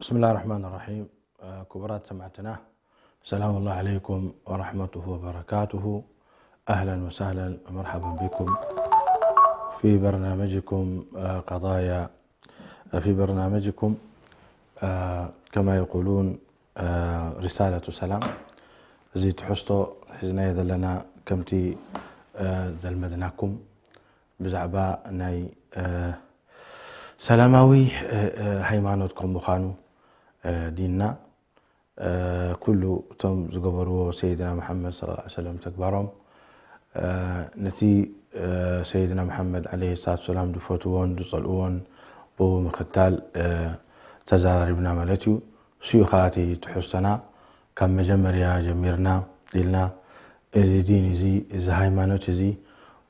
بسم الله الرحمن الرحيم. آه، ክቡራት ሰማዕትና፣ سلام الله عليكم ورحمته وبركاته. أهلا وسهلا ومرحبا بكم في برنامجكم، آه، قضايا، في برنامجكم، آه، كما يقولون، آه، رسالة سلام። እዚ ትሕዝቶ ሒዝናዮ ዘለና ከምቲ፣ آه، ዘልመድናኩም ብዛዕባ ናይ፣ آه፣ ሰላማዊ፣ آه، آه، ሃይማኖት ከም ምዃኑ፣ آه، ዲንና፣ آه، ኩሉ እቶም ዝገበርዎ ሰይድና መሓመድ صلى الله عليه وسلم ተግባሮም፣ آه፣ ነቲ، آه፣ ሰይድና መሓመድ عليه الصلاة والسلام ዝፈትዎን ዝጸልእዎን ብኡ ምኽታል، آه፣ ተዘራሪብና ማለት እዩ። እሱ እዩ ኸኣ እቲ ትሕዝቶና ካብ መጀመርያ ጀሚርና ኢልና፣ እዚ ዲን እዚ፣ እዚ ሃይማኖት እዚ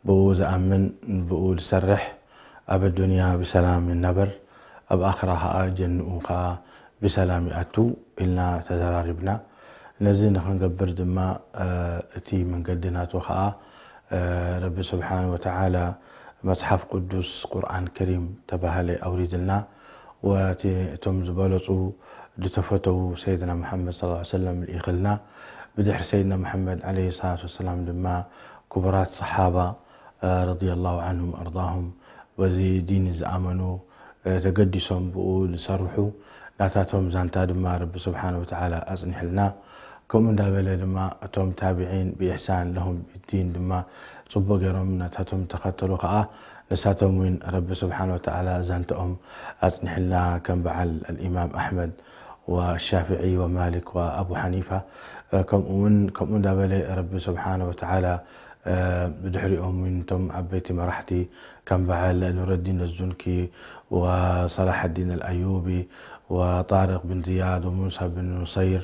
ብኡ ዝኣምን ብኡ ዝሰርሕ ኣብ ኣዱንያ ብሰላም ይናበር፣ ኣብ ኣኽራ ኸኣ ጀንኡ ኸኣ ብሰላም ይኣቱ ኢልና ተዘራሪብና። ነዚ ንኽንገብር ድማ፣ آه، እቲ መንገዲ ናቱ ኸኣ، آه، ረቢ ስብሓነ ወተዓላ መጽሓፍ ቅዱስ ቁርኣን ከሪም ተባህለ ኣውሪድልና። ወእቲ እቶም ዝበለጹ ዝተፈተዉ ሰይድና መሓመድ صلى الله عليه وسلم ልኢኽልና። ብድሕሪ ሰይድና መሓመድ عليه الصلاة والسلام ድማ ክቡራት ሰሓባ، آه، رضي الله عنهم وأرضاهم በዚ ዲን ዝኣመኑ፣ آه، ተገዲሶም ብኡ ዝሰርሑ ናታቶም ዛንታ ድማ ረቢ ስብሓነ ወተዓላ ኣጽኒሕልና። ከምኡ እንዳበለ ድማ እቶም ታቢዒን ብኢሕሳን ለሁም ቢዲን ድማ ጽቡቕ ገይሮም ናታቶም ተኸተሉ ኸኣ ንሳቶም እውን ረቢ ስብሓነ ወተዓላ ዛንታኦም ኣጽኒሕልና ከም በዓል الإمام أحمد والشافعي ومالك وأبو حنيفة، ከምኡ እውን ከምኡ እንዳበለ ረቢ ስብሓነ ወተዓላ ብድሕሪኦም እውን እቶም ዓበይቲ መራሕቲ ከም በዓል ኑረዲን ኣዙንኪ وصلاح الدين الأيوبي وطارق بن زياد وموسى بن نصير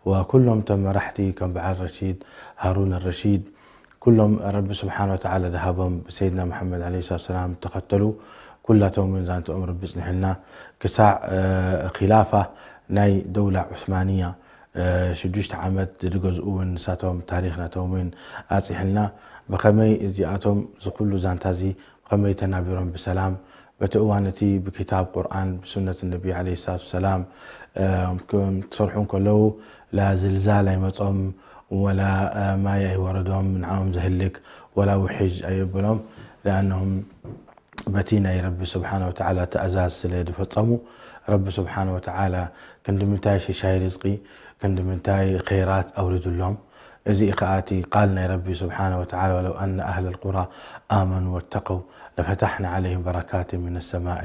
وኩሎም እቶም መራሕቲ ከም በዓል ረሺድ ሃሩን ረሺድ ኩሎም ረቢ ስብሓነ ወተዓላ ዝሃቦም ብሰይድና መሓመድ عليه الصلاة والسلام ተኸተሉ ኩላቶም እውን ዛንትኦም ረቢ ጽንሕልና ክሳዕ ኺላፋ ናይ ደውላ ዑስማንያ ሽዱሽተ ዓመት ዝገዝኡ እውን ንሳቶም ታሪኽ ናቶም እውን ኣጽሕልና ብኸመይ እዚኣቶም ዝኩሉ ዛንታ እዚ ብኸመይ ተናቢሮም ብሰላም በቲ እዋን እቲ ብክታብ ቁርኣን ብሱነት ነቢ عليه الصلاة والسلام ክሰርሑ እንከለዉ ላ ዝልዛል ኣይመጾም ወላ ማይ ኣይወረዶም ንዓኦም ዘህልክ ወላ ውሕጅ ኣየብሎም لأنهم በቲ ናይ ረቢ ስብሓነ ወተዓላ ትእዛዝ ስለ ዝፈጸሙ ረቢ ስብሓነ ወተዓላ ክንዲ ምንታይ ሽሻይ ርዝቂ ክንዲ ምንታይ ኸይራት ኣውሪዱሎም እዚ ኸኣ እቲ ቃል ናይ ረቢ ስብሓነ ወተዓላ ولو أن أهل القرى آمنوا واتقوا لفتحنا عليهم بركات من السماء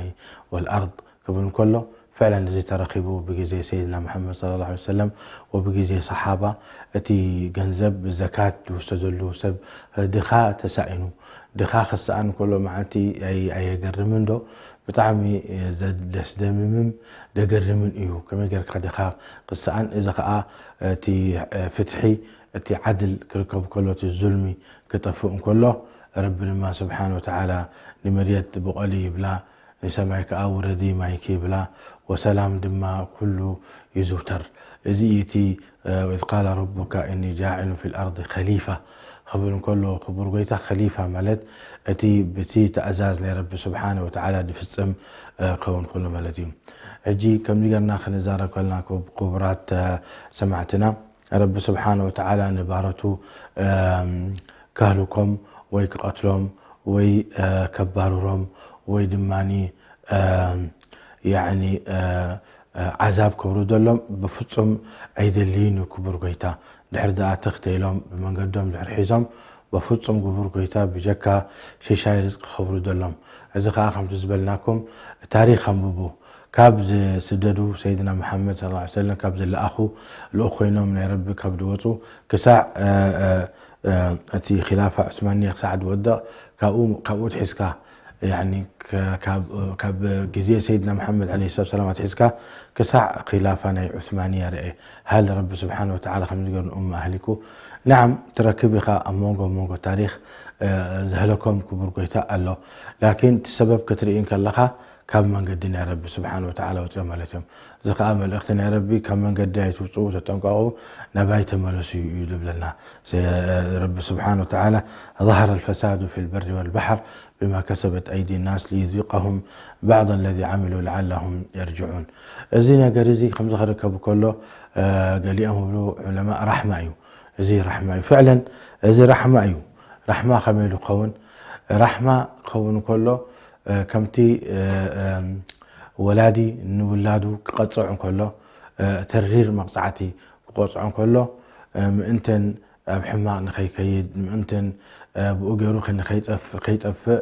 والأرض ክብል እንከሎ ፍዕለን እዚ ተረኺቡ ብግዜ ሰይድና መሓመድ صلى الله عليه وسلم ወብግዜ ሰሓባ እቲ ገንዘብ ዘካት ዝውሰደሉ ሰብ ድኻ ተሳኢኑ ድኻ ክሰኣን ከሎ መዓልቲ ኣየገርምን ዶ ብጣዕሚ ዘደስደምምም ደገርምን እዩ ከመይ ገርካ ድኻ ክሰኣን እዚ ከዓ እቲ ፍትሒ እቲ ዓድል ክርከብ ከሎ እቲ ዙልሚ ክጠፍእ እንከሎ ረቢ ድማ ስብሓን ወተዓላ ንመርየት ብቆሊ ይብላ ንሰማይ ከዓ ውረዲ ማይኪ ይብላ ወሰላም ድማ ኩሉ ይዝውተር እዚ እቲ وإذ قال ربك إني جاعل في الأرض خليفة ክብል እንከሎ ክቡር ጎይታ ኸሊፋ ማለት እቲ ብቲ ትእዛዝ ናይ ረቢ ስብሓነ ወተዓላ ዝፍፅም ክኸውን ከሎ ማለት እዩ ሕጂ ከምዚ ገርና ክንዛረብ ከለና ክቡራት ሰማዕትና ረቢ ስብሓነ ወተዓላ ንባረቱ ከህልኮም ወይ ክቐትሎም ወይ ከባርሮም ወይ ድማ ያኒ ዓዛብ ከውርደሎም ብፍጹም ኣይደልይን እዩ ክቡር ጎይታ ድሕር ደኣ ትኽተ ኢሎም ብመንገዶም ድሕር ሒዞም በፍጹም ክቡር ጎይታ ብጀካ ሽሻይ ርዝቂ ከውርደሎም እዚ ከዓ ከምቲ ዝበልናኩም ታሪክ ኣንብቡ ካብ ዝስደዱ ሰይድና መሓመድ صلى الله عليه وسلم ካብ ዝለኣኹ ልኡኽ ኮይኖም ናይ ረቢ ካብ ዝወፁ ክሳዕ እቲ ኺላፋ ዑስማንያ ክሳዕ ዝወድቕ ካብኡ ትሒዝካ ካብ ግዜ ሰይድና መሓመድ ለ ሰላት ሰላም ኣትሒዝካ ክሳዕ ኺላፋ ናይ ዑስማንያ ርአ ሃል ረቢ ስብሓን ወተዓላ ከም ዝገር ንኡማ ኣህሊኩ ናዓም ትረክብ ኢኻ ኣብ መንጎ መንጎ ታሪክ ዘህለኮም ክቡር ጎይታ ኣሎ ላኪን እቲ ሰበብ ክትርኢ ከለኻ ካብ መንገዲ ናይ ረቢ ስብሓን ወተዓላ ወፅኦም ማለት እዮም። እዚ ከዓ መልእኽቲ ናይ ረቢ ካብ መንገዲ ኣይትውፅኡ ተጠንቀቑ፣ ናባይ ተመለሱ እዩ እዩ ዝብለና። ረቢ ስብሓን ወተዓላ ظهر الفساد في البر والبحر بما كسبت أيدي الناس ليذيقهم بعض الذي عملوا لعلهم يرجعون። እዚ ነገር እዚ ከምዚ ክርከብ ከሎ ገሊኦም ይብሉ ዑለማ ራሕማ እዩ። እዚ ራሕማ እዩ ፍዕለን፣ እዚ ራሕማ እዩ። ራሕማ ከመይ ኢሉ ክኸውን? ራሕማ ክኸውን ከሎ ከምቲ ወላዲ ንውላዱ ክቐፅዕ እንከሎ ተሪር መቕፃዕቲ ክቐፅዖ እንከሎ ምእንተን ኣብ ሕማቕ ንኸይከይድ ምእንተን ብኡ ገይሩ ከይጠፍእ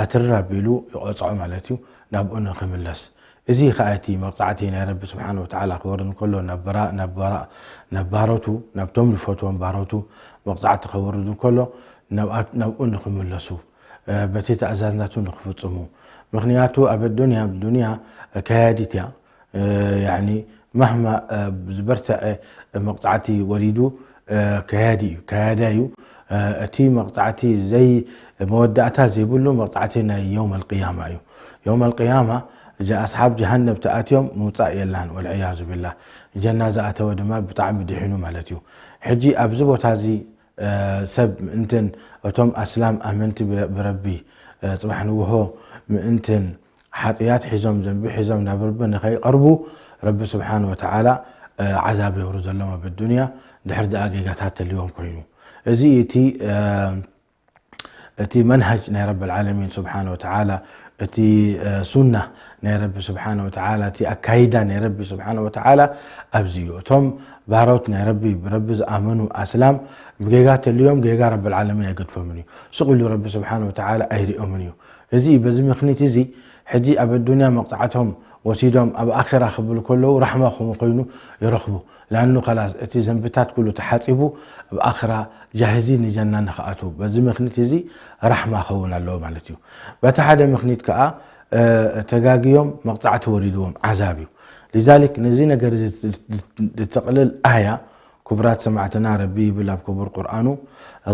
ኣትርር ኣቢሉ ይቐፅዖ ማለት እዩ። ናብኡ ንክምለስ እዚ ከዓ እቲ መቕፃዕቲ ናይ ረቢ ስብሓን ወተዓላ ክወርድ እንከሎ ናብ ባሮቱ ናብቶም ዝፈትዎም ባሮቱ መቕፃዕቲ ከወርድ እንከሎ ናብኡ ንክምለሱ በቲ ተኣዛዝናቱ ንክፍፅሙ። ምክንያቱ ኣብ ዱንያ ዱንያ ከያዲት እያ። ማህማ ዝበርትዐ መቕፃዕቲ ወሪዱ ከያዲ እዩ ከያዳ እዩ። እቲ መቕፃዕቲ ዘይ መወዳእታ ዘይብሉ መቕፃዕቲ ናይ የውም ኣልቅያማ እዩ። የውም ኣልቅያማ ኣስሓብ ጀሃነብ ተኣትዮም ምውፃእ የላን ወልዕያዙ ብላህ። ጀና ዝኣተወ ድማ ብጣዕሚ ድሒኑ ማለት እዩ። ሕጂ ኣብዚ ቦታ እዚ ሰብ ምእንትን እቶም ኣስላም ኣመንቲ ብረቢ ፅባሕ ንግሆ ምእንትን ሓጥያት ሒዞም ዘንቢ ሒዞም ናብ ረቢ ንኸይቐርቡ ረቢ ስብሓን ወተዓላ ዓዛብ የውርደሎም ኣብ ዱንያ። ድሕር ደኣ ጌጋታት ተልዎም ኮይኑ እዚ እቲ እቲ መንሃጅ ናይ ረቢ ልዓለሚን ስብሓን ወተዓላ እቲ ሱና ናይ ረቢ ስብሓን ወተዓላ እቲ ኣካይዳ ናይ ረቢ ስብሓን ወተዓላ ኣብዚ እዩ። እቶም ባሮት ናይ ረቢ ብረቢ ዝኣመኑ ኣስላም ብጌጋ ተልዮም ጌጋ ረቢ ልዓለሚን ኣይገድፎምን እዩ። ስቕ ኢሉ ረቢ ስብሓን ወተዓላ ኣይሪኦምን እዩ። እዚ በዚ ምክኒት እዚ ሕጂ ኣብ ኣዱንያ መቕፃዕቶም ወሲዶም ኣብ ኣራ ክብሉ ከለዉ ራሕማ ከምኡ ኮይኑ ይረኽቡ። ላኑ ከላስ እቲ ዘንብታት ኩሉ ተሓፂቡ ኣብ ኣራ ጃህዚ ንጀና ንክኣቱ በዚ ምክኒት እዚ ራሕማ ኸውን ኣለዎ ማለት እዩ። በቲ ሓደ ምክኒት ከዓ ተጋግዮም መቕፃዕቲ ወሪድዎም ዓዛብ እዩ። ሊዛሊክ ነዚ ነገር ዝተቕልል ኣያ ክቡራት ሰማዕትና ረቢ ይብል ኣብ ክቡር ቁርኣኑ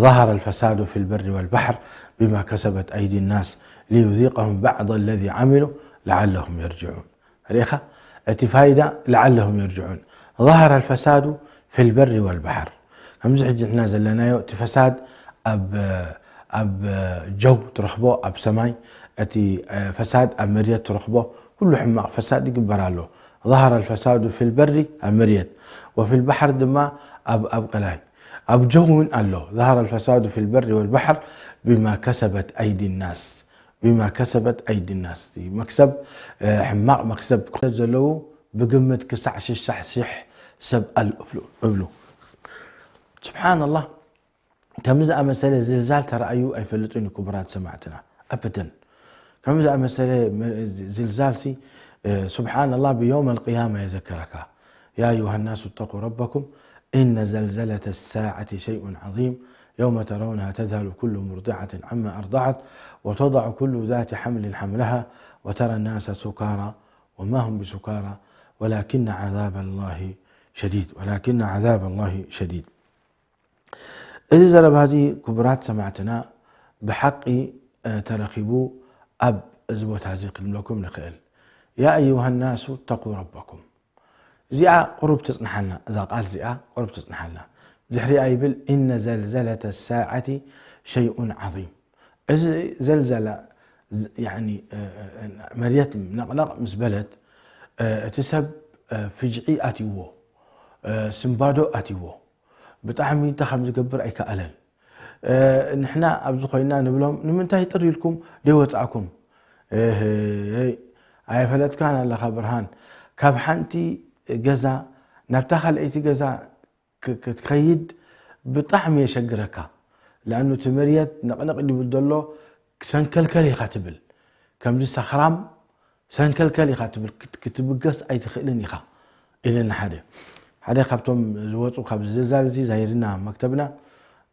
ظهر الفساد في البر والبحر بما كسبت أيدي الناس ليذيقهم بعض الذي عملوا لعلهم يرجعون። ርኢኻ እቲ ፋይዳ لعلهم يرجعون ظهر الفساد في البر والبحر ከምዚ ሕጂ ንሕና ዘለናዮ እቲ ፈሳድ ኣብ ጀው ትረኽቦ ኣብ ሰማይ እቲ ፈሳድ ኣብ መርየት ትረኽቦ ኩሉ ሕማቕ ፈሳድ ይግበር ኣሎ። ظهر الفساد في البر ኣብ መርየት وفي البحر ድማ ኣብ ኣብ ቀላይ ኣብ ጀው እውን ኣሎ። ظهر الفساد في البر والبحر بما كسبت أيدي الناس بما كسبت أيدي الناس መክሰብ ሕማቕ መክሰብ ዘለዉ ብግምት ክሳዕ ሽሳሕ ሽሕ ሰብ ኣሎ እብሉ። ስብሓን ኣላህ ከምዚ ዝኣመሰለ ዝልዛል ተራእዩ ኣይፈልጥን እዩ ክቡራት ሰማዕትና ኣበደን። ከምዚ ዝኣመሰለ ዝልዛል ሲ ስብሓን ኣላህ ብየውም ኣልቅያማ የዘከረካ። يا أيها الناس اتقوا ربكم إن زلزلة الساعة شيء عظيم يوم ترونها تذهل كل مرضعة عما أرضعت وتضع كل ذات حمل حملها وترى الناس سكارى وما هم بسكارى ولكن عذاب الله شديد ولكن عذاب الله شديد እዚ ዘረባ እዚ ክቡራት ሰማዕትና ብሓቂ ተረኺቡ ኣብ እዚ ቦታ እዚ ክንብለኩም ንኽእል። يا أيها الناس اتقوا ربكم እዚኣ ቁሩብ ተፅንሓልና እዛ ቃል እዚኣ ቁሩብ ተፅንሓልና። ድሕሪኣ ይብል إن زلزلة الساعة شيء عظيم እዚ ዘልዘላ መርየት ነቕነቕ ምስ በለት እቲ ሰብ ፍጅዒ ኣትይዎ ስምባዶ ኣትይዎ ብጣዕሚ እንታይ ከም ዝገብር ኣይከኣለን። ንሕና ኣብዚ ኮይና ንብሎም ንምንታይ ጥር ኢልኩም ደይወፃእኩም? ኣይፈለጥካን ኣለኻ ብርሃን። ካብ ሓንቲ ገዛ ናብታ ካልኣይቲ ገዛ ክትከይድ ብጣዕሚ የሸግረካ። ለኣኑ እቲ መርየት ነቕነቕ ድብል ዘሎ ክሰንከልከል ኢኻ ትብል። ከምዚ ሰኽራም ሰንከልከል ኢኻ ትብል ክትብገስ ኣይትኽእልን ኢኻ ኢለና ሓደ ሓደ ካብቶም ዝወፁ ካብ ዝዛል እዚ ዛይርና መክተብና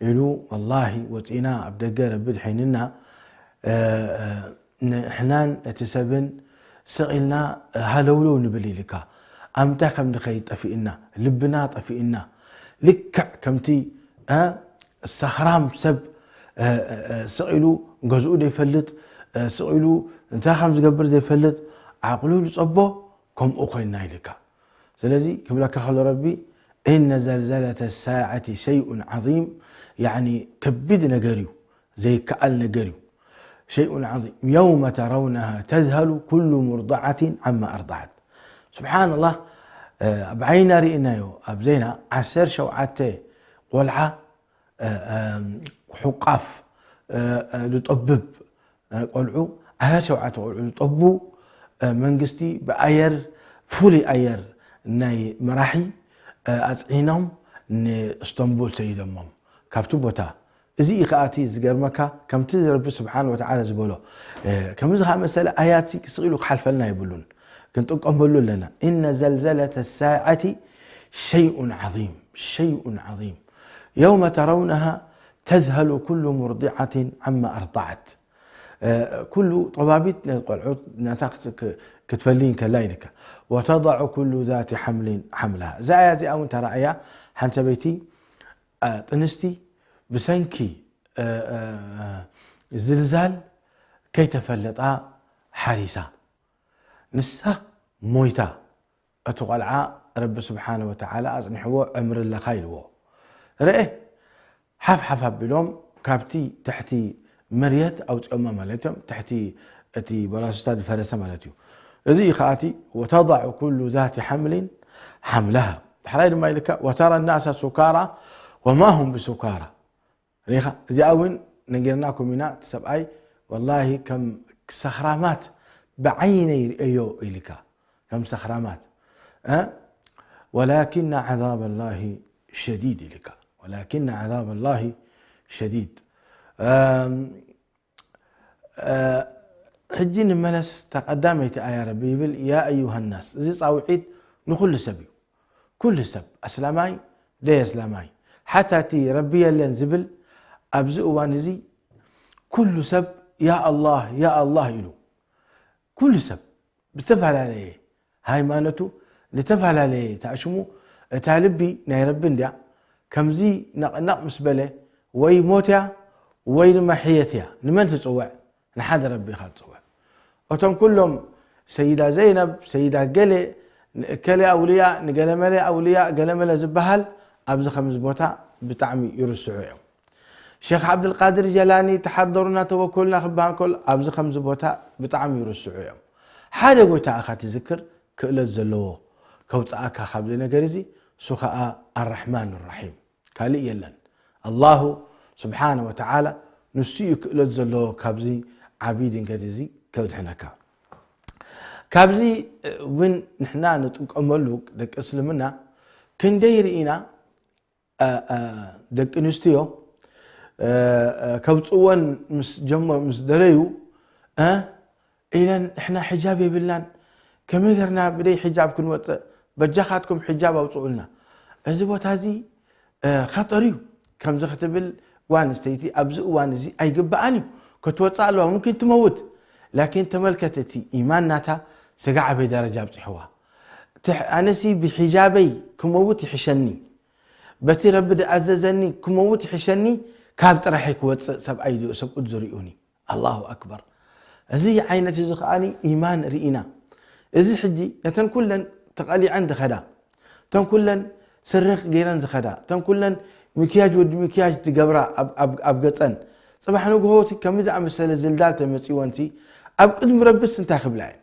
ኢሉ ወላሂ ወፂና ኣብ ደገ ረቢ ድሐይንና ንሕናን እቲ ሰብን ስቕ ኢልና ሃለውለው ንብል ኢልካ ኣብ ምንታይ ከም ንኸይድ ጠፊእና ልብና ጠፊእና ልክዕ ከምቲ ሰኽራም ሰብ ስቕ ኢሉ ገዝኡ ዘይፈልጥ ስቕ ኢሉ እንታይ ከም ዝገብር ዘይፈልጥ ዓቕሉ ዝጸቦ ከምኡ ኮይና ኢልካ። ስለዚ ክብለካ ከሎ ረቢ፣ إن زلزلة الساعة شيء عظيم، ያዕኒ ከቢድ ነገር እዩ፣ ዘይከኣል ነገር እዩ። شيء عظيم يوم ترونها تذهل كل مرضعة عما أرضعت። ስብሓንላህ፣ እ፣ ኣብ ዓይና ርኢናዮ፣ ኣብ ዜና ዓሰርተ ሸውዓተ ቆልዓ፣ እ፣ እ፣ ሕቋፍ፣ እ፣ እ፣ ዝጠብብ፣ እ፣ ቆልዑ፣ ዓሰርተ ሸውዓተ ቆልዑ ዝጠቡ፣ እ፣ መንግስቲ ብኣየር፣ ፍሉይ ኣየር ናይ መራሒ፣ እ፣ ኣጽዒኖም ንእስቶንቡል ሰዲዶሞም ካብቲ ቦታ። እዚ እዩ ከኣ እቲ ዝገርመካ፣ ከምቲ ረቢ ስብሓን ወተዓላ ዝበሎ፣ እ፣ ከምዚ ከኣ መሰለ ኣያት ስቕ ኢሉ ክሓልፈልና የብሉን፣ ክንጥቀመሉ ኣለና። إن زلزلة الساعة شيء عظيم، شيء عظيم يوم ترونها تذهل كل مرضعة عما أرضعت። እ፣ ኩሉ ጠባቢት ነ-፣ ቆልዑት ናታ ክት-፣ ክ-፣ ክትፈሊ እንከላ ኢልካ። وتضع كل ذات حمل حملها። እዛ ኣያ እዚኣ እውን ተራእያ፣ ሓንቲ ሰበይቲ፣ እ፣ ጥንስቲ ብሰንኪ፣ እ፣ እ፣ ዝልዛል ከይተፈለጣ ሓሪሳ። ንሳ ሞይታ፣ እቲ ቆልዓ ረቢ ስብሓነ ወተዓላ ኣጽኒሕዎ፣ ዕምሪ ኣለኻ ኢልዎ። ርኤ፣ ሓፍ ሓፍ ኣቢሎም ካብቲ ትሕቲ መርየት ኣውጺኦማ ማለት እዮም። ትሕቲ እቲ ቦላሶታ ዝፈረሰ ማለት እዩ። እዚ እዩ ከኣ እቲ وتضع كل ذات حمل حملها። ዳሕራይ ድማ ኢልካ وترى الناس سكارى وما هم بسكارى። ሪኻ፣ እዚኣ እውን ነጊርናኩም ኢና። እቲ ሰብኣይ ወላሂ ከም ሰኽራማት ብዓይነይ ርእዮ ኢልካ፣ ከም ሰኽራማት። እ? ولكن عذاب الله شديد ኢልካ። ولكن عذاب الله شديد። እም፣ እ፣ ሕጂ ንመለስ፣ እታ ቀዳመይቲ ኣያ ረቢ ይብል፣ يا أيها الناس። እዚ ጻውዒት ንኹሉ ሰብ እዩ። ኩሉ ሰብ፣ ኣስላማይ ደይ ኣስላማይ፣ ሓታ እቲ ረቢ የለን ዝብል ኣብዚ እዋን እዚ ኩሉ ሰብ ያ ኣላህ፣ ያ ኣላህ ኢሉ፣ ኩሉ ሰብ ብዝተፈላለየ ሃይማኖቱ፣ ዝተፈላለየ ተኣሽሙ፣ እታ ልቢ ናይ ረቢ እንድያ፣ ከምዚ ነቕነቕ ምስ በለ፣ ወይ ሞት እያ ወይ ድማ ሕየት እያ። ንመን ትጽውዕ? ንሓደ ረቢ ኢኻ ትጽውዕ። እቶም ኩሎም ሰይዳ ዘይነብ፣ ሰይዳ ገለ፣ ንእከለ ኣውልያ፣ ንገለመለ ኣውልያ፣ ገለመለ ዝበሃል ኣብዚ ከምዚ ቦታ ብጣዕሚ ይርስዑ እዮም። ሼኽ ዓብድልቃድር ጀላኒ፣ ተሓደሩና ተወከሉና ክበሃል ከሎ ኣብዚ ከምዚ ቦታ ብጣዕሚ ይርስዑ እዮም። ሓደ ጎይታ ኢኻ ትዝክር፣ ክእለት ዘለዎ ከውፅኣካ ካብዚ ነገር እዚ፣ እሱ ኸዓ ኣራሕማን ራሒም። ካልእ የለን። ኣላሁ ስብሓነ ወተዓላ ንሱ እዩ ክእለት ዘለዎ ካብዚ ዓብዪ ድንገት እዚ ከድሕነካ። ካብዚ እውን ንሕና ንጥቀመሉ ደቂ እስልምና ክንደይ ርኢና፣ እ፣ እ፣ ደቂ ኣንስትዮ፣ እ፣ እ፣ ከውፅወን ምስ ጀመ-፣ ምስ ደለዩ፣ እ፣ ኢለን ንሕና ሕጃብ የብልናን፣ ከመይ ገርና ብደይ ሕጃብ ክንወፅእ? በጃኻትኩም ሕጃብ ኣውፅኡልና። እዚ ቦታ እዚ፣ እ፣ ኸጠር እዩ። ከምዚ ክትብል ጓል ኣንስተይቲ ኣብዚ እዋን እዚ ኣይግብኣን እዩ። ክትወፅእ ኣለዋ፣ ሙምኪን ትመውት። ላኪን ተመልከት፣ እቲ ኢማን ናታ ስጋዕ ኣበይ ደረጃ ኣብፂሕዋ። ትሕ-፣ ኣነሲ ብሕጃበይ ክመውት ይሕሸኒ፣ በቲ ረቢ ዝኣዘዘኒ ክመውት ይሕሸኒ፣ ካብ ጥራሐይ ክወፅእ ሰብኣይ ዶ-፣ ሰብኡት ዝሪኡኒ። ኣላሁ ኣክበር። እዚ ዓይነት እዚ ከኣኒ ኢማን ርኢና። እዚ ሕጂ ነተን ኩለን ተቐሊዐን ዝኸዳ፣ እተን ኩለን ስርኽ ገይረን ዝኸዳ፣ እተን ኩለን ምክያጅ ወዲ ምክያጅ ትገብራ ኣብ፣ ኣብ፣ ኣብ ገፀን፣ ፅባሕ ንግሆ እቲ ከምዚ ዝኣመሰለ ዝልዳል ተመፂወንሲ ኣብ ቅድሚ ረብስ እንታይ ክብላ እየን?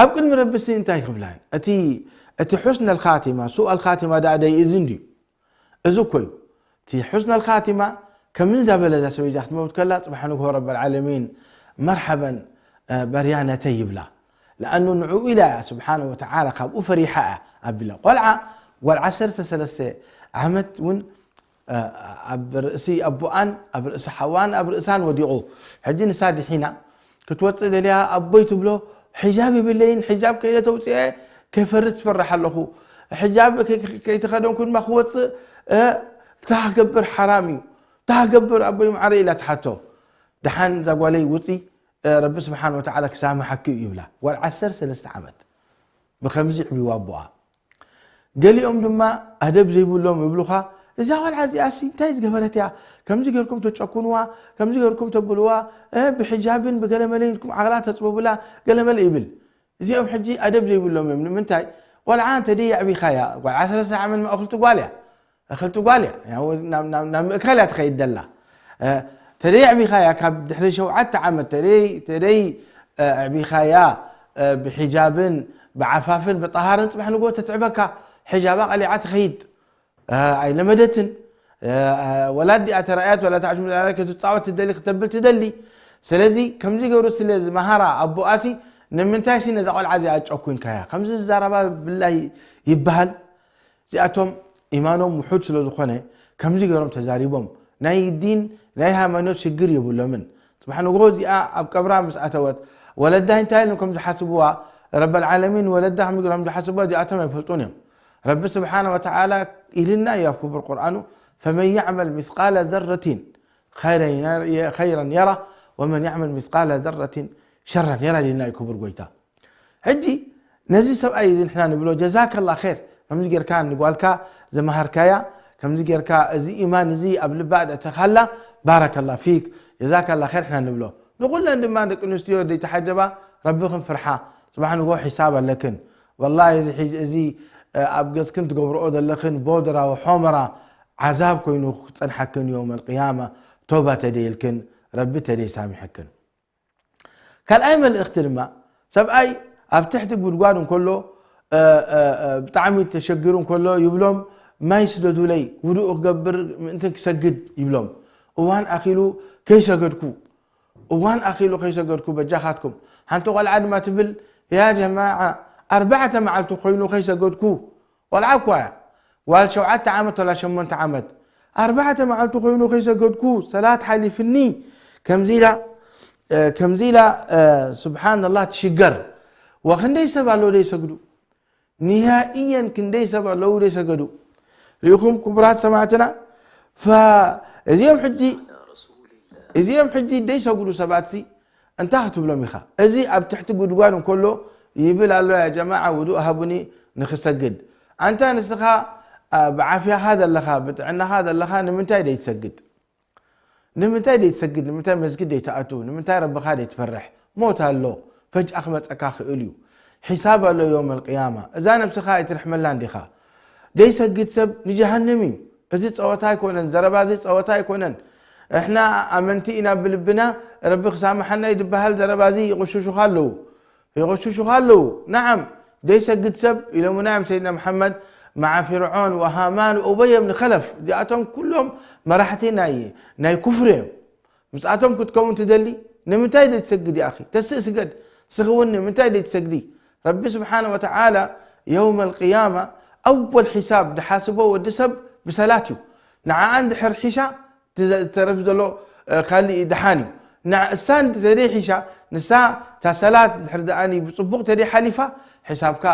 ኣብ ቅድሚ ረብሲ እንታይ ክብላ እየን? እቲ፣ እቲ ሑስነል ኻቲማ፣ ሱኣል ኻቲማ ደኣ ደይ እዚ እንድዩ። እዚ እኮ እዩ። እቲ ሑስነል ኻቲማ ከምዚ እንዳበለ እዛ ሰበይዛ ክትመውት ከላ፣ ጽባሕ ንግሆ ረበል ዓለሚን፣ መርሓበን፣ እ፣ በርያነተይ ይብላ። ለኣኑ ንዕኡ ኢላ እያ፣ ስብሓነ ወተዓላ፣ ካብኡ ፈሪሓ እያ ኣቢላ። ቆልዓ፣ ጓል ዓሰርተ ሰለስተ ዓመት እውን እ፣ ኣብ ርእሲ ኣቦኣን ኣብ ርእሲ ሓዋን ኣብ ርእሳን ወዲቑ። ሕጂ ንሳ ድሒና ክትወጽእ ደልያ፣ ኣቦይ ትብሎ፣ "ሕጃብ የብለይን፣ ሕጃብ ከይደ ተውጽኤ ከይፈርስ ትፈርሕ ኣለኹ። ሕጃብ ከይ-፣ ከይተኸደንኩ ድማ ክወጽእ፣ እ፣ ታህ ገብር ሓራም እዩ። ታህ ገብር ኣቦይ መዓረ" ኢላ ትሓቶ። ደሓን እዛ ጓለይ ውጺ፣ እ፣ ረቢ ስብሓን ወተዓላ ክሳምሓኪ እዩ ይብላ። ጓል ዓሰርተ ሰለስተ ዓመት ብኸምዚ ዕብይዋ ኣቦኣ። ገሊኦም ድማ ኣደብ ዘይብሎም ይብሉኻ፣ እዛ ቆልዓ እዚኣ ሲ እንታይ ዝገበረት እያ? ከምዚ ጌርኩም ተጨኩንዋ፣ ከምዚ ጌርኩም ተብልዋ፣ እ፣ ብሕጃብን ብገለመለን ኢልኩም ዓቕላ ተጽብቡላ፣ ገለመለ ይብል። እዚኦም ሕጂ ኣደብ ዘይብሎም እዮም። ንምንታይ? ቆልዓ እንተ ደይ ኣዕቢኻያ፣ ጓል ዓሰርተ ዓመት እኽልቲ ጓል እያ። እኽልቲ ጓል እያ። ያው ናብ፣ ናብ፣ ናብ ምእካል እያ ትኸይድ ደላ። እ፣ ተደይ ኣዕቢኻያ፣ ካብ ድሕሪ ሸውዓተ ዓመት ተደይ፣ ተደይ፣ እ፣ ኣዕቢኻያ፣ እ፣ ብሒጃብን ብዓፋፍን ብጠሃርን ጽባሕ ንግሆ ተትዕበካ፣ ሒጃባ ቀሊዓ ትኸይድ። እ፣ ኣይለመደትን። እ፣ ወላ ኣዲኣ ተራእያት፣ ወላ ታዕሽ ምዛላ ክትጻወት ትደሊ፣ ክተብል ትደሊ። ስለዚ ከምዚ ገይሩ ስለ ዝመሃራ ኣቦኣሲ፣ ንምንታይ ሲ ነዛ ቆልዓ እዚኣ ጨኩንካያ? ከምዚ ዝዛረባ ብላይ ይበሃል። እዚኣቶም ኢማኖም ውሑድ ስለ ዝኾነ፣ ከምዚ ገይሮም ተዛሪቦም። ናይ ዲን፣ ናይ ሃይማኖት ሽግር የብሎምን። ጽባሕ ንግሆ እዚኣ ኣብ ቀብራ ምስ ኣተወት፣ ወለዳ እንታይ ኢሎም ከም ዝሓስብዋ፣ ረበል ዓለሚን ወለዳ ከመይ ገይሮም ዝሓስብዋ፣ እዚኣቶም ኣይፈልጡን እዮም። ረቢ ስብሓነ ወተዓላ ኢልና እዩ ኣብ ክቡር ቁርኣኑ፣ "ፈመን ያዕመል ሚስቃለ ዘረቲን ኸይረን የራ፣ ወመን ያዕመል ሚስቃለ ዘረቲን ሸረን የራ" ኢልና እዩ ክቡር ጎይታ። ሕጂ ነዚ ሰብኣይ እዚ ንሕና ንብሎ፣ "ጀዛከላ ኸይር፣ ከምዚ ጌርካ ንጓልካ ዘመሃርካያ፣ ከምዚ ጌርካ እዚ ኢማን እዚ ኣብ ልባ ኣእተኻላ፣ ባረከላ ፊክ፣ ጀዛከላ ኸይር" ንሕና ንብሎ። ንኹለን ድማ ደቂ ኣንስትዮ ዘይተሓጀባ፣ ረቢ ክንፍርሓ፣ ጽባሕ ንግሆ ሒሳብ ኣለክን። ወላሂ እዚ ሕጂ፣ እዚ፣ እ፣ ኣብ ገጽክን ትገብርኦ ዘለኽን ቦድራ ወሖመራ ዓዛብ ኮይኑ ክጸንሓክን የውመል ቅያማ፣ ቶባ ተደይልክን፣ ረቢ ተደይ ሳሚሐክን። ካልኣይ መልእኽቲ ድማ፣ ሰብኣይ ኣብ ትሕቲ ጉድጓድ እንከሎ፣ እ፣ እ፣ እ፣ ብጣዕሚ ተሸጊሩ እንከሎ ይብሎም፣ "ማይ ስደዱለይ፣ ውዱእ ክገብር ምእንትን ክሰግድ" ይብሎም። እዋን ኣኺሉ፣ "ከይሰገድኩ፣ እዋን ኣኺሉ ከይሰገድኩ፣ በጃኻትኩም።" ሓንቲ ቆልዓ ድማ ትብል፣ "ያ ጀማዓ፣ ኣርባዕተ መዓልቲ ኮይኑ ከይሰገድኩ" ቆልዓ እኳ እያ። ጓል ሸውዓተ ዓመት ወላ ሸሞንተ ዓመት፣ "ኣርባዕተ መዓልቲ ኮይኑ ከይሰገድኩ፣ ሰላት ሓሊፍኒ" ከምዚ ኢላ፣ እ፣ ከምዚ ኢላ፣ እ፣ ስብሓንላህ ትሽገር። ወክንደይ ሰብ ኣለዉ ዘይሰግዱ? ኒሃእየን ክንደይ ሰብ ኣለዉ ዘይሰገዱ? ርኢኹም ክቡራት ሰማዕትና? ፈ-፣ እዚኦም ሕጂ፣ እዚኦም ሕጂ ዘይሰግዱ ሰባትሲ፣ እንታይ ክትብሎም ኢኻ? እዚ ኣብ ትሕቲ ጉድጓድ እንከሎ ይብል ኣሎ፣ "ያ ጀማዓ ውዱእ ሃቡኒ ንኽሰግድ።" ኣንታ ንስኻ፣ ኣ፣ ብዓፍያኻ ዘለኻ፣ ብጥዕናኻ ዘለኻ ንምንታይ ደይትሰግድ? ንምንታይ ደይትሰግድ? ንምንታይ መስጊድ ደይትኣቱ? ንምንታይ ረብኻ ደይትፈርሕ? ሞት ኣሎ፣ ፈጅኣ ክመጸካ ክእል እዩ። ሒሳብ ኣሎ የውመል ቅያማ። እዛ ነብስኻ ኣይትርሕመላን ዲኻ? ደይሰግድ ሰብ ንጀሃንም እዩ። እዚ ጸወታ ኣይኮነን፣ ዘረባ እዚ ጸወታ ኣይኮነን። እሕና ኣመንቲ ኢና ብልብና፣ ረቢ ክሳምሓና እዩ ዝበሃል ዘረባ እዚ ይቕሽሹኻ ኣለዉ። ይቕሽሹኻ ኣለዉ። ነዓም፣ ደይሰግድ ሰብ ኢሎምና እዮም ሰይድና መሓመድ፣ መዓ ፊርዖን ወሃማን ወኡበይ እብን ኸለፍ። እዚኣቶም ኩሎም መራሕቲ ናይ፣ ናይ ኩፍሪ እዮም። ምስኣቶም ክትከውን ትደሊ? ንምንታይ ደይትሰግድ ይኣኺ? ተስእ ስገድ። ስኺ እውን ንምንታይ ደይትሰግዲ? ረቢ ስብሓነ ወተዓላ የውመል ቅያማ ኣወል ሒሳብ ድሓስቦ ወዲ ሰብ ብሰላት እዩ። ንዓኣ እንድሕር ሒሻ፣ እቲ ዘ-፣ ዝተረፍ ዘሎ፣ እ፣ ካልእ ደሓን እዩ። ንዓ እሳ እንተደይ ሒሻ፣ ንሳ እታ ሰላት እንድሕር ደኣኒ ብጽቡቕ ተደይ ሓሊፋ፣ ሕሳብካ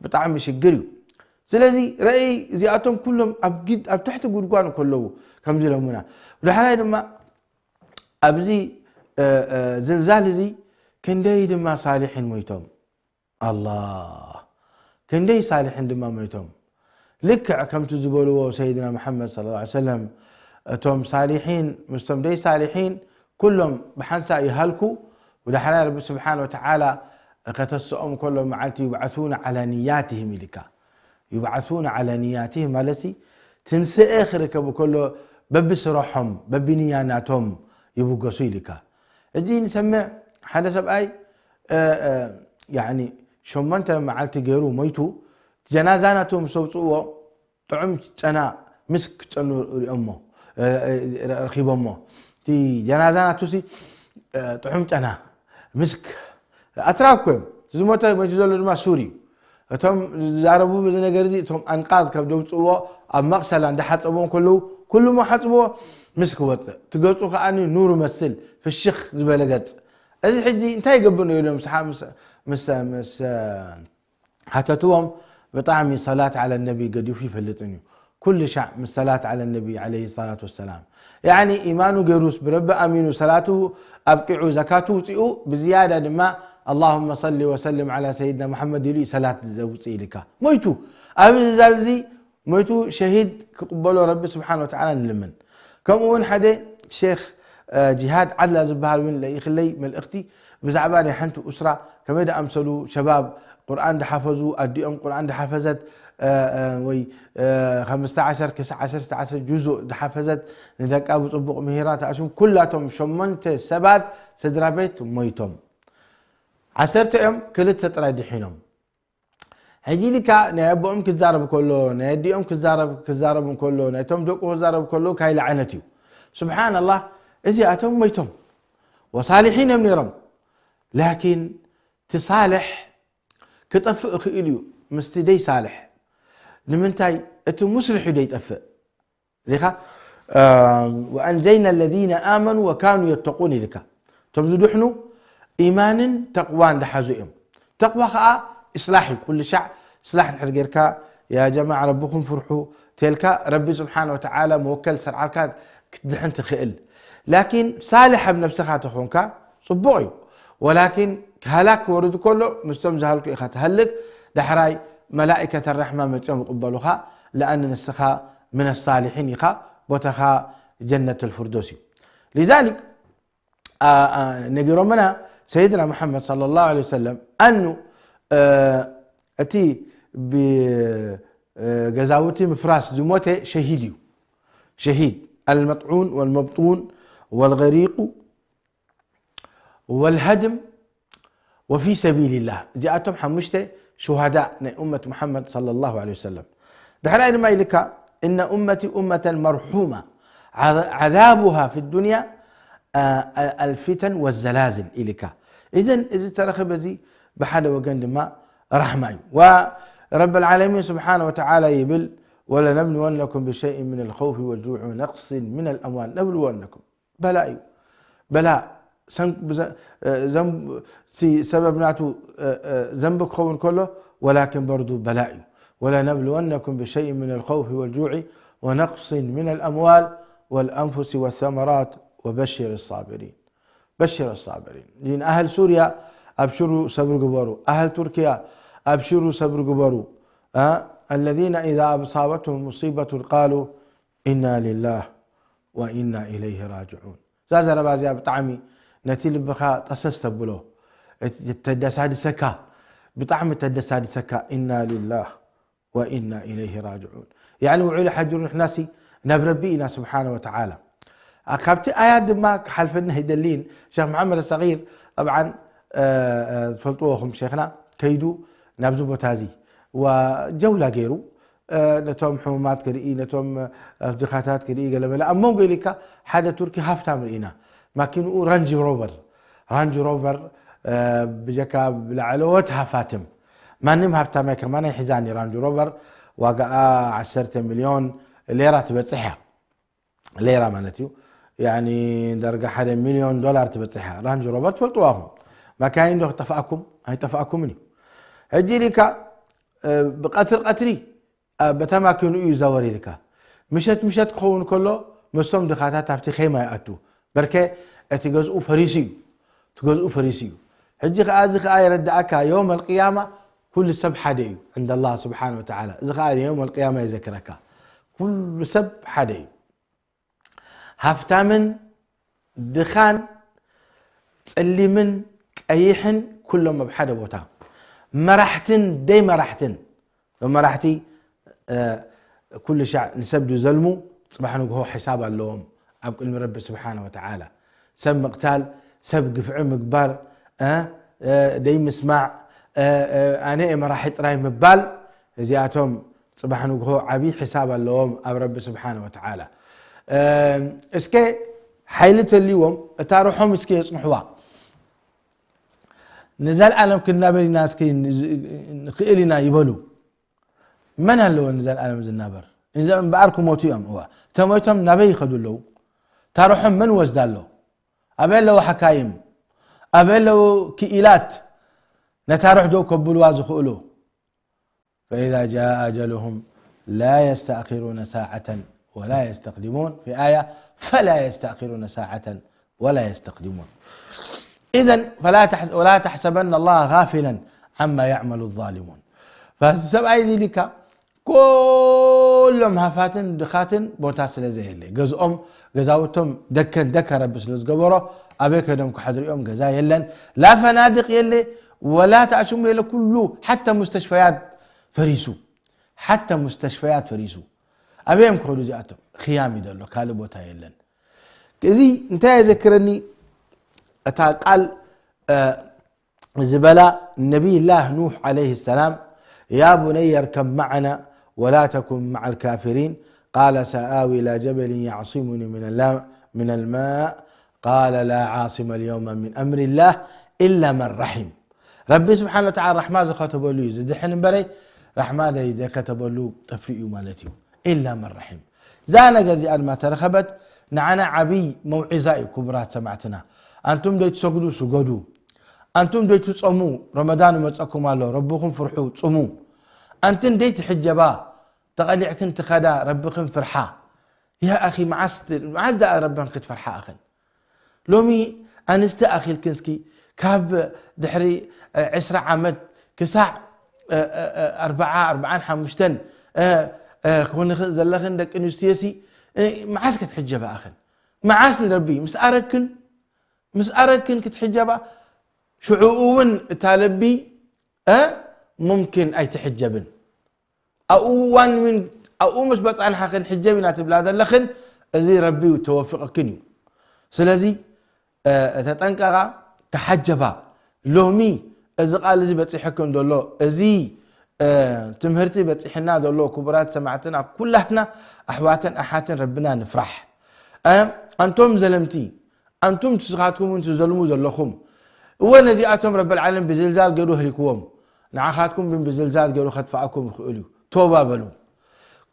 ብጣዕሚ ሽግር እዩ። ስለዚ ረእይ፣ እዚኣቶም ኩሎም ኣብ ግድ-፣ ኣብ ትሕቲ ጉድጓድ እንከለዉ ከምዚ ኢሎምና። ብዳሕራይ ድማ ኣብዚ፣ እ፣ እ፣ ዝልዛል እዚ ክንደይ ድማ ሳሊሒን ሞይቶም። ኣላህ። ክንደይ ሳሊሒን ድማ ሞይቶም። ልክዕ ከምቲ ዝበልዎ ሰይድና መሓመድ ሰለላሁ ዐለይሂ ወሰለም፣ እቶም ሳሊሒን ምስቶም ደይ ሳሊሒን ኩሎም ብሓንሳእ ይሃልኩ፣ ብዳሕራይ ረቢ ስብሓነ ወተዓላ ከተስኦም ከሎ መዓልቲ ዩብዓሱነ ዐላ ንያትህም ኢልካ። ዩብዓሱነ ዐላ ንያትህም ማለትሲ ትንስኤ ክርከቡ ከሎ በብስረሖም፣ በብንያ ናቶም ይብገሱ ኢልካ። ሕጂ ንሰምዕ ሓደ ሰብኣይ፣ እ፣ እ፣ ያዕኒ ሸሞንተ መዓልቲ ገይሩ ሞይቱ፣ ጀናዛ ናቱ ምስ ኣውፅእዎ ጥዑም ጨና ምስክ ክጨኑ ሪኦሞ፣ እ፣ እ፣ ረኺቦሞ። እቲ ጀናዛ ናቱሲ፣ እ፣ ጥዑም ጨና ምስክ ኣትራክ እዮም። ዝሞተ ሞይቱ ዘሎ ድማ ሱር እዩ። እቶም ዝዛረቡ በዚ ነገር እዚ፣ እቶም ኣንቃዝ ካብ ደውፅእዎ ኣብ መቕሰላ እንዳሓፀብዎም ከለዉ፣ ኩሉ እሞ ሓፅብዎ ምስክ ወፅእ። እቲ ገፁ ከኣ ኑር መስል ፍሽኽ ዝበለ ገፅ። እዚ ሕጂ እንታይ ይገብር ነው ኢሎም ምስ ሓ-፣ ምስ፣ ምስ፣ ምስ፣ ሓተትዎም፣ ብጣዕሚ ሰላት ዓለ ነቢ ገዲፉ ይፈልጥን እዩ። ኩሉ ሻዕ ምስ ሰላት ዓለ ነቢ ዓለይሂ ሰላቱ ወሰላም። ያዕኒ ኢማኑ ገይሩስ ብረቢ ኣሚኑ ሰላቱ ኣብቂዑ ዘካቱ ውፂኡ ብዝያዳ ድማ ኣላሁመ ሰሊ ወሰልም ዓላ ሰይድና መሓመድ ኢሉ እዩ ሰላት ዘውፅእ ኢልካ። ሞይቱ። ኣብዚ ዛል እዚ ሞይቱ ሸሂድ ክቕበሎ ረቢ ስብሓን ወተዓላ ንልምን። ከምኡ እውን ሓደ ሼክ እ፣ ጂሃድ ዓድላ ዝበሃል እውን ለኢኽለይ መልእኽቲ ብዛዕባ ናይ ሓንቲ ኡስራ ከመይ ደኣምሰሉ ሸባብ ቁርኣን ድሓፈዙ ኣዲኦም ቁርኣን ድሓፈዘት እ፣ እ፣ ወይ እ፣ ኸምስተ ዓሸር ክሳዕ ዓሰርተ ዓሰርተ ጁዙእ ድሓፈዘት ንደቃ ብፅቡቕ ምሂራ ተኣሽም ኩላቶም ሸሞንተ ሰባት ስድራ ቤት ሞይቶም። ዓሰርተ እዮም፣ ክልተ ጥራይ ድሒኖም። ሕጂ ኢልካ ናይ ኣቦኦም ክዛረብ ከሎ ናይ ኣዲኦም ክዛረብ ክዛረብ እንከሎ ናይቶም ደቁ ክዛረብ ከሎ ካይለ ዓይነት እዩ። ስብሓንላህ፣ እዚኣቶም ሞይቶም ወሳሊሒን እዮም ነይሮም። ላኪን ትሳልሕ ክጠፍእ ይኽእል እዩ ምስቲ ደይ ሳልሕ። ንምንታይ? እቲ ሙስልሕ እዩ ደይጠፍእ። ዚኻ وأنجينا الذين آمنوا وكانوا يتقون ኢልካ። እቶም ዝድሕኑ ኢማንን ተቕዋን ድሓዙ እዮም። ተቕዋ ኸዓ እስላሕ እዩ። ኩሉ ሻዕ እስላሕ እንድሕር ጌርካ፣ ያ ጀማዓ ረብኹም ፍርሑ ተልካ፣ ረቢ ስብሓን ወተዓላ መወከል ሰርዓልካ ክትድሕን ትኽእል። ላኪን ሳልሕ ኣብ ነብስኻ ተኾንካ፣ ጽቡቕ እዩ። ወላኪን ሃላክ ክወርድ ከሎ፣ ምስቶም ዝሃልኩ ኢኻ ትሃልክ። ዳሕራይ መላኢከተ ራሕማ መጺኦም ይቕበሉኻ። ለኣን ንስኻ ምን ሳሊሒን ኢኻ፣ ቦታኻ ጀነት ልፍርዶስ እዩ። ሊዛሊክ፣ አ፣ አ፣ ነጊሮምና ሰይድና መሓመድ ሰለላሁ ዐለይሂ ወሰለም፣ ኣኑ፣ እ፣ እቲ ብ-፣ እ፣ ገዛውቲ ምፍራስ ዝሞተ ሸሂድ እዩ። ሸሂድ፣ المطعون والمبطون والغريق والهدم وفي سبيل الله። እዚኣቶም ሓሙሽተ ሹሃዳእ ናይ ኡመት ሙሓመድ ሰለላሁ ዐለይሂ ወሰለም። ድሕራይ ድማ ኢልካ፣ إن أمتي أمة مرحومة عذ-، عذابها في الدنيا، አ፣ አ፣ الفتن والزلازل ኢልካ። ኢዘን እዚ ተረኽበ እዚ ብሓደ ወገን ድማ ራሕማ እዩ። ወረብ ልዓለሚን ስብሓነ ወተዓላ ይብል፣ ولنبلونكم بشيء من الخوف والجوع ونقص من الأموال. نبلونكم በላ እዩ። በላ ሰን-፣ ብዘ-፣ እ፣ ዘን-፣ ሲ-፣ ሰበብ ናቱ፣ እ፣ እ፣ ዘንቢ ክኸውን ከሎ፣ ወላኪን በርዱ በላ እዩ። ولنبلونكم بشيء من الخوف والجوع ونقص من الأموال والأنفس والثمرات وبشر الصابرين. بشر الصابرين. ዲን ኣህል ሱርያ ኣብሽሩ ሰብሪ ግበሩ። ኣህል ቱርክያ ኣብሽሩ ሰብሪ ግበሩ። እ፣ الذين إذا أصابتهم مصيبة قالوا إنا لله وإنا إليه راجعون. እዛ ዘረባ እዚኣ ብጣዕሚ ነቲ ልብኻ ጠሰስ ተብሎ፣ እቲ ተደሳድሰካ፣ ብጣዕሚ ተደሳድሰካ። ኢና ሊላህ ወኢና ኢለይሂ ራጅዑን። ያዕኒ ውዒሉ ሓዲሩ ንሕናሲ ናብ ረቢ ኢና ስብሓነ ወተዓላ። ኣ፣ ካብቲ ኣያት ድማ ክሓልፈና ኣይደልይን። ሸኽ መሓመድ ሰጊር ጠብዓን፣ እ፣ እ፣ ትፈልጥዎ ኹም ሸኽና ከይዱ ናብዚ ቦታ እዚ ወጀውላ ገይሩ፣ እ፣ ነቶም ሕሙማት ክርኢ፣ ነቶም፣ እ፣ ድኻታት ክርኢ፣ ገለ መለ ኣብ መንጎ ኢልካ ሓደ ቱርኪ ሃፍታም ርኢና። ማኪንኡ ራንጅ ሮቨር፣ ራንጅ ሮቨር፣ እ፣ ብጀካ ብላዕለዎት ሃፋትም። ማንም ሃፍታማይ ከማን ኣይሕዛን እዩ። ራንጅ ሮቨር ዋጋኣ ዓሰርተ ሚልዮን ሌራ ትበጽሕ እያ። ሌራ ማለት እዩ። ያኒ ዳርጋ ሓደ ሚልዮን ዶላር ትበጽሕ እያ። ራንጅ ሮቨር ትፈልጥዋ ኢኹም። ማካይን ዶ ክጠፍኣኩም? ኣይጠፍኣኩምን እዩ። ሕጂ ኢልካ፣ እ፣ ብቐትሪ ቀትሪ፣ እ፣ በታ ማኪንኡ እዩ ዛወር ኢልካ። ምሸት ምሸት ክኸውን ከሎ፣ ምስቶም ድኻታት ኣብቲ ኼማ ይኣቱ። በርከ እቲ ገዝኡ ፈሪሱ እዩ። እቲ ገዝኡ ፈሪሱ እዩ። ሕጂ ኸኣ፣ እዚ ኸኣ የረድኣካ፣ የውም ኣልቅያማ ኩሉ ሰብ ሓደ እዩ፣ ዕንደ ኣላህ ስብሓነ ወተዓላ። እዚ ኸኣ የውም ኣልቅያማ ይዘክረካ። ኩሉ ሰብ ሓደ እዩ። ሃፍታምን ድኻን፣ ጸሊምን ቀይሕን፣ ኩሎም ኣብ ሓደ ቦታ። መራሕትን ደይ መራሕትን። እዞም መራሕቲ፣ እ፣ ኩሉ ሻዕ ንሰብ ዝዘልሙ፣ ጽባሕ ንግሆ ሕሳብ ኣለዎም ኣብ ቅድሚ ረቢ ስብሓነ ወተዓላ። ሰብ ምቕታል፣ ሰብ ግፍዒ ምግባር፣ እ፣ እ፣ ደይ ምስማዕ፣ እ፣ እ፣ ኣነ እየ መራሒ ጥራይ ምባል፣ እዚኣቶም ጽባሕ ንግሆ ዓብዪ ሕሳብ ኣለዎም ኣብ ረቢ ስብሓነ ወተዓላ። እ፣ እስከ ሓይሊ ተልይዎም እታ ርሖም እስከ የጽንሕዋ። ንዘልኣለም ክንናበር ኢና እስከ ንዝ-፣ ንኽእል ኢና ይበሉ። መን ኣለዎ ንዘልኣለም ዝናበር? እዚ እምበኣር ክሞቱ እዮም። እዋ፣ ተሞይቶም ናበይ ይኸዱ ኣለዉ? እታ ርሖም መን ወስዳ ኣሎ? ኣበይ ኣለዉ ሓካይም? ኣበይ ኣለዉ ክኢላት ነታ ርሕ ደው ከብልዋ ዝኽእሉ? فإذا جاء أجلهم لا يستأخرون ساعة ولا يستقدمون. في آية فلا يستأخرون ساعة ولا يستقدمون. إذن فلا تحس-، ولا تحسبن الله غافلا عما يعمل الظالمون. فالسبعة يزيدك ኩሎም ሃፋትን ድኻትን ቦታ ስለ ዘየለ፣ ገዝኦም፣ ገዛውቶም ደከን ደከ ረቢ ስለ ዝገበሮ፣ ኣበይ ከይዶም ክሓድሩ እዮም? ገዛ የለን፣ ላ ፈናድቅ የለ፣ ወላ ተኣሽሙ የለ፣ ኩሉ ሓታ ሙስተሽፈያት ፈሪሱ፣ ሓታ ሙስተሽፈያት ፈሪሱ። ኣበይ እዮም ክኸዱ እዚኣቶም? ኽያም እዩ ዘሎ፣ ካልእ ቦታ የለን። እዚ እንታይ የዘክረኒ? እታ ቃል ዝበላ ነቢይላህ ኑሕ ዓለይሂ ሰላም፣ يا بني اركب معنا ولا تكن مع الكافرين، قال سآوي إلى جبل يعصمني من الم-، من الماء، قال لا عاصم اليوم من أمر الله إلا من رحم። ረቢ ስብሓነ ወተዓላ ራሕማ ዝኸተበሉ እዩ ዝድሕን እምበረይ፣ ራሕማ ዘይዘከተበሉ ጠፊእ እዩ ማለት እዩ። ኢላ መን ረሒም። እዛ ነገር እዚኣ ድማ ተረኸበት፣ ንዓና ዓብይ መውዒዛ እዩ። ክቡራት ሰማዕትና፣ ኣንቱም ደይትሰግዱ ስገዱ፣ ኣንቱም ደይትጸሙ፣ ረመዳን ይመጸኩም ኣሎ፣ ረብኹም ፍርሑ፣ ጽሙ። ኣንትን ደይትሕጀባ፣ ተቐሊዕክን ትኸዳ፣ ረብኽን ፍርሓ። ያ ኣኺ፣ መዓስ፣ መዓስ ደኣ ረበን ክትፈርሓ ኣኽን? ሎሚ ኣንስቲ ኣኺልክን እስኪ፣ ካብ ድሕሪ ዕስራ ዓመት ክሳዕ ኣርባዓ፣ ኣርባዓን ሓሙሽተን ክኾንኽን ዘለኽን ደቂ ኣንስትዮሲ፣ መዓስ ክትሕጀባ ኣኽን? መዓስ ንረቢ ምስ ኣረግክን፣ ምስ ኣረግክን ክትሕጀባ? ሽዑ እውን እታ ለቢ፣ እ፣ ሙምኪን ኣይትሕጀብን። ኣብኡ እዋን ምን፣ ኣብኡ ምስ በጻንሓኽን ሕጀብ ኢና ትብላ ዘለኽን፣ እዚ ረቢ ተወፊቐክን እዩ። ስለዚ፣ እ፣ ተጠንቀቓ፣ ተሓጀባ። ሎሚ እዚ ቃል እዚ በጺሐክን ዘሎ፣ እዚ፣ እ፣ ትምህርቲ በጺሕና ዘሎ፣ ክቡራት ሰማዕትና፣ ኩላህና ኣሕዋትን ኣሓትን ረብና ንፍራሕ። እ፣ ኣንቶም ዘለምቲ፣ ኣንቱም ንስኻትኩም እውን ትዘልሙ ዘለኹም፣ እወ ነዚኣቶም ረበል ዓለም ብዝልዛል ገይሩ ኣህሊክዎም፣ ንዓኻትኩም ብን ብዝልዛል ገይሩ ከጥፍኣኩም ይኽእል እዩ። ቶባ በሉ።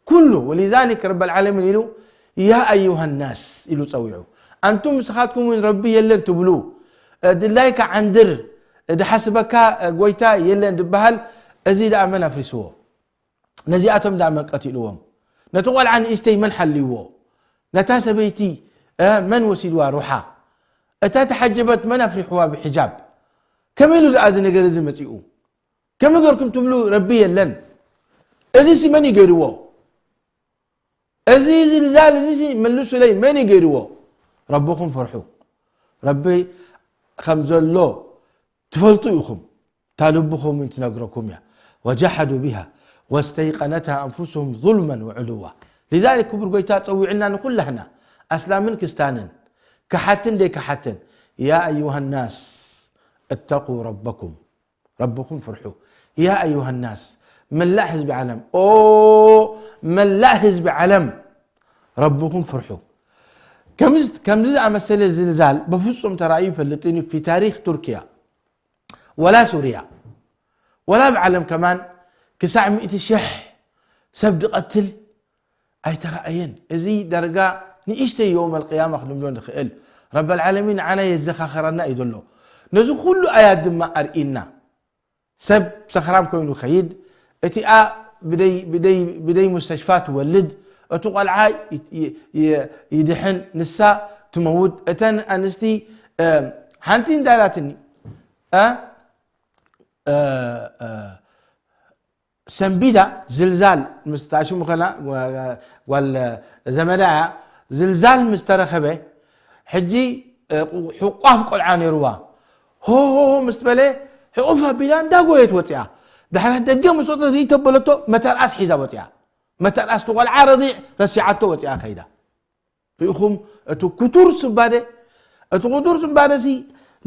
ኩሉ ወሊዛሊክ ረበል ዓለሚን ኢሉ ያ ኣዩሃ ናስ ኢሉ ጸዊዑ። ኣንቱም ንስኻትኩም እውን ረቢ የለን ትብሉ፣ ድላይካ ዓንድር፣ ድሓስበካ ጎይታ የለን ድበሃል። እዚ ደኣ መን ኣፍሪስዎ? ነዚኣቶም ደኣ መን ቀቲልዎም? ነቲ ቆልዓ ንእሽተይ መን ሓልይዎ? ነታ ሰበይቲ፣ እ፣ መን ወሲድዋ ሩሓ? እታ ተሓጀበት መን ኣፍሪሕዋ ብሕጃብ? ከመይ ኢሉ ደኣ እዚ ነገር እዚ መጺኡ? ከመይ ገርኩም ትብሉ ረቢ የለን? እዚ ሲ መን እዩ ገይርዎ? እዚ ዝልዛል እዚ ሲ መልሱለይ፣ መን እዩ ገይርዎ? ረብኹም ፍርሑ። ረቢ ከም ዘሎ ትፈልጡ ኢኹም። እታ ልብኹም እውን ትነግረኩም እያ። وجحدوا بها واستيقنتها أنفسهم ظلما وعلوا። لذلك ክቡር ጎይታ ጸዊዕና ንኹላህና፣ ኣስላምን ክስታንን፣ ከሓትን ደይ ከሓትን፣ يا أيها الناس اتقوا ربكم፣ ረብኹም ፍርሑ። يا أيها الناس፣ መላእ ህዝቢ ዓለም፣ ኦ መላእ ህዝቢ ዓለም፣ ረብኹም ፍርሑ። ከምዚ፣ ከምዚ ዝኣመሰለ ዝልዛል በፍጹም ተራእዩ ይፈልጥን እዩ في تاريخ تركيا ولا سوريا ولا ብዓለም ከማን ክሳዕ ሚእቲ ሽሕ ሰብ ድቐትል ኣይተራእየን። እዚ ደረጃ ንእሽተይ የውም ኣልቅያማ ክንብሎ ንኽእል። ረበል ዓለሚን ንዓና የዘኻኸረና እዩ ዘሎ። ነዚ ኩሉ ኣያት ድማ ኣርኢና። ሰብ ሰኽራም ኮይኑ ይኸይድ። እቲኣ ብደይ፣ ብደይ፣ ብደይ ሙስተሽፋ ትወልድ። እቲ ቆልዓ ይ-፣ ይ-፣ ይ-፣ ይድሕን፣ ንሳ ትመውት። እተን ኣንስቲ፣ እ፣ ሓንቲ እንዳላትኒ፣ እ፣ እ፣ እ፣ ሰንቢዳ ዝልዛል ምስ ታሽሙ ከና፣ ጓል ዘመዳ እያ፣ ዝልዛል ምስ ተረኸበ፣ ሕጂ፣ እ፣ ሕቋፍ ቆልዓ ነይርዋ። ሆ፣ ሆ፣ ሆ ምስ በለ፣ ሕቑፍ ኣቢላ እንዳጎየት ወፂኣ። ድሕሪ ደገ ምስ ወፀት፣ ርኢቶ በለቶ፣ መተርኣስ ሒዛ ወፂኣ። መተርኣስ፣ እቲ ቆልዓ ረዲዕ ረሲዓቶ ወፂኣ ከይዳ። ርኢኹም፣ እቲ ክቱር ስንባደ፣ እቲ ክቱር ስንባደሲ፣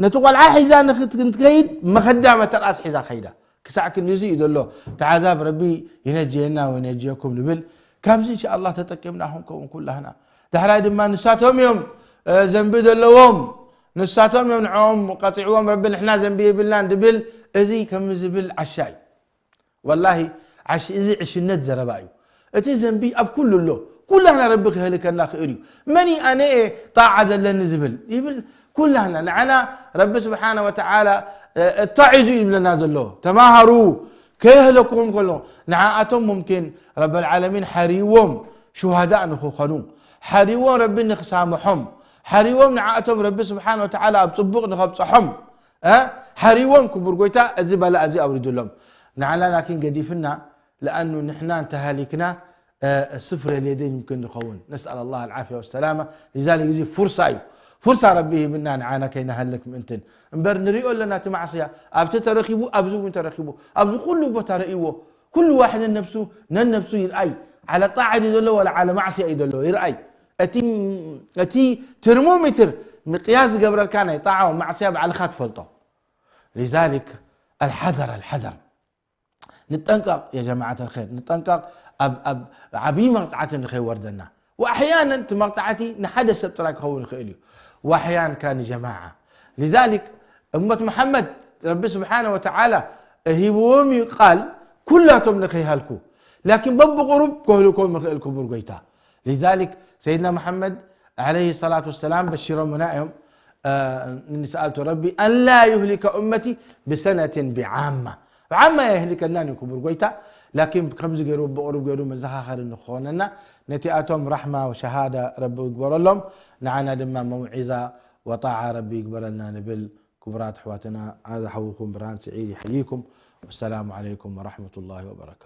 ነቲ ቆልዓ ሒዛ ንኽት-፣ እንትከይድ፣ መኸዳ መተርኣስ ሒዛ ከይዳ። ክሳዕ ክንድዚ እዩ ዘሎ። እቲ ዓዛብ ረቢ ይነጅየና ወይነጅየኩም ንብል። ካብዚ እንሻ ኣላህ ተጠቂምና ክንከውን ኩላህና። ዳሕራይ ድማ ንሳቶም እዮም፣ እ፣ ዘንቢ ዘለዎም። ንሳቶም እዮም ንዕኦም ቀጺዕዎም፣ ረቢ ንሕና ዘንቢ የብልናን ድብል። እዚ ከም ዝብል ዓሻ እዩ። ወላሂ፣ ዓሽ-፣ እዚ ዕሽነት ዘረባ እዩ። እቲ ዘንቢ ኣብ ኩሉ ኣሎ። ኩላህና ረቢ ክህልከና ክእል እዩ። መን እዩ ኣነ እየ ጣዓ ዘለኒ ዝብል? ይብል። ኩላህና፣ ንዓና ረቢ ስብሓነ ወተዓላ፣ እ፣ እታዒዙ ይብለና ዘሎ። ተማሃሩ፣ ከየህለኩኹም ከሎ፣ ንዓኣቶም ሙምኪን ረበል ዓለሚን ሓሪዎም ሹሃዳእ ንኽኾኑ፣ ሓሪዎም ረቢ ንኽሳምሖም፣ ሓሪዎም ንዓኣቶም ረቢ ስብሓነ ወተዓላ ኣብ ጽቡቕ ንኸብጽሖም፣ እ፣ ሓሪዎም ክቡር ጎይታ እዚ በላ እዚ ኣውሪዱሎም። ንዓና ላኪን ገዲፍና لأنه ንሕና እንተሃሊክና ስፍረ ሌደን ይምክን ንኸውን። نسأل الله العافية والسلامة. لذلك እዚ ፍርሳ እዩ። ፍርሳ ረቢ ሂብና ንዓና ከይንሃልክ ምእንትን። እምበር ንሪኦ ኣለና እቲ ማዕስያ ኣብቲ ተረኺቡ ኣብዚ እውን ተረኺቡ ኣብዚ ኩሉ ቦታ ረእይዎ። ኩሉ ዋሕድ ነፍሱ ነነፍሱ ይርኣይ። على طاعة እዩ ዘሎ ولا على معصية እዩ ዘሎ ይርኣይ። እቲ እቲ ቴርሞሜትር ምቅያስ ዝገብረልካ ናይ ጣዓ ማዕስያ ባዕልኻ ትፈልጦ። لذلك الحذر الحذر. ንጠንቀቕ يا جماعة الخير ንጠንቀቕ። ኣብ ዓብዪ መቕፃዕቲ ንኸይወርደና። وأحيانا እቲ መቕፃዕቲ ንሓደ ሰብ ጥራይ ክኸውን ይኽእል እዩ። وأحيانا كان جماعة. لذلك እመት መሓመድ ረቢ ስብሓነ ወተዓላ ሂብዎም እዩ ቃል ኩላቶም ንኸይሃልኩ ላኪን በብቁሩብ ከህልኮም ይኽእል ክቡር ጎይታ። لذلك سيدنا محمد عليه الصلاة والسلام بشرمنا يوم سألت ربي أن لا يهلك أمتي بسنة بعامة. بعامة يهلك لنا كبر قويتا. لكن كم زجروا بقرب قالوا مزخخر نخوننا نتي أتوم رحمة وشهادة ربي يقبر لهم. نعنا دما موعظة وطاعة ربي يقبر لنا نبل كبرات حواتنا. هذا حوكم بران سعيد يحييكم. والسلام عليكم ورحمة الله وبركاته.